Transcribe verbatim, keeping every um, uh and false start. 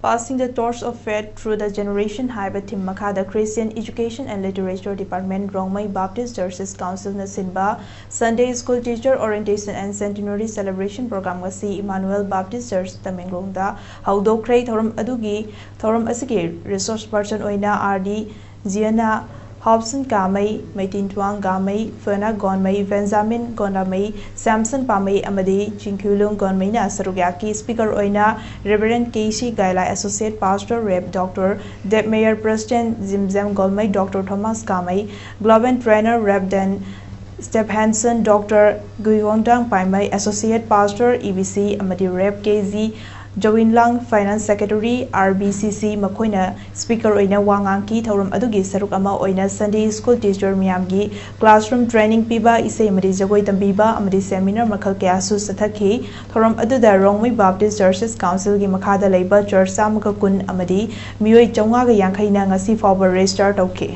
Passing the Torch of Faith Through the Generation ꯍꯥꯏꯕ theme ꯃꯈꯥꯗ Christian Education and Literature Department, Rongmei Baptist Churches Councilꯅ ꯁꯤꯟꯕ Sunday School Teacher Orientation and Centenary Celebration Program ꯉꯁꯤ Emmanuel Baptist Church ꯇꯃꯦꯡꯂꯣꯡꯗ ꯍꯧꯗꯣꯛꯈ꯭ꯔꯦ꯫ ꯊꯧꯔꯝ ꯑꯗꯨꯒꯤ ꯊꯧꯔꯝ ꯑꯁꯤꯒꯤ resource person ꯑꯣꯏꯅ R D Ziana Hobson Kamei, Maitintuang Gamei, Fena Gonmei, Benjamin Gonamei, Samson Pamei ꯑꯃꯗꯤ ꯆꯤꯡꯈꯤꯂꯨꯡ ꯒꯣꯟꯃꯩꯅ ꯁꯔꯨꯛ ꯌꯥꯈꯤ꯫ Speaker ꯑꯣꯏꯅ Reverend K C Gailai, Associate Pastor Rev Doctor Deb Mayer, President Zimzem Golmei, Doctor Thomas Kamei, Global Trainer Rev Dan Stephenson, Doctor Guiwangdang Paimei, Associate Pastor E B C ꯑꯃꯗꯤ Rev K G Jawinlang, Finance Secretary R B C C, ꯃꯈꯣꯏꯅ speaker ꯑꯣꯏꯅ ꯋꯥ ꯉꯥꯡꯈꯤ꯫ ꯊꯧꯔꯝ ꯑꯗꯨꯒꯤ ꯁꯔꯨꯛ ꯑꯃ ꯑꯣꯏꯅ Sunday School Teacher ꯃꯌꯥꯝꯒꯤ classroom training ꯄꯤꯕ, ꯏꯁꯩ ꯑꯃꯗꯤ ꯖꯒꯣꯏ ꯇꯝꯕꯤꯕ ꯑꯃꯗꯤ seminar ꯃꯈꯜ ꯀꯌꯥꯁꯨ ꯆꯠꯊꯈꯤ꯫ ꯊꯧꯔꯝ ꯑꯗꯨꯗ Rongmei Baptist Churches Councilꯒꯤ ꯃꯈꯥꯗ ꯂꯩꯕ church ꯆꯥꯝꯃꯒ ꯀꯨꯟ ꯑꯃꯗꯤ ꯃꯤꯑꯣꯏ ꯆꯥꯝꯃꯉꯥꯒ ꯌꯥꯡꯈꯩꯅ ꯉꯁꯤ ꯐꯥꯎꯕ register ꯇꯧꯈꯤ꯫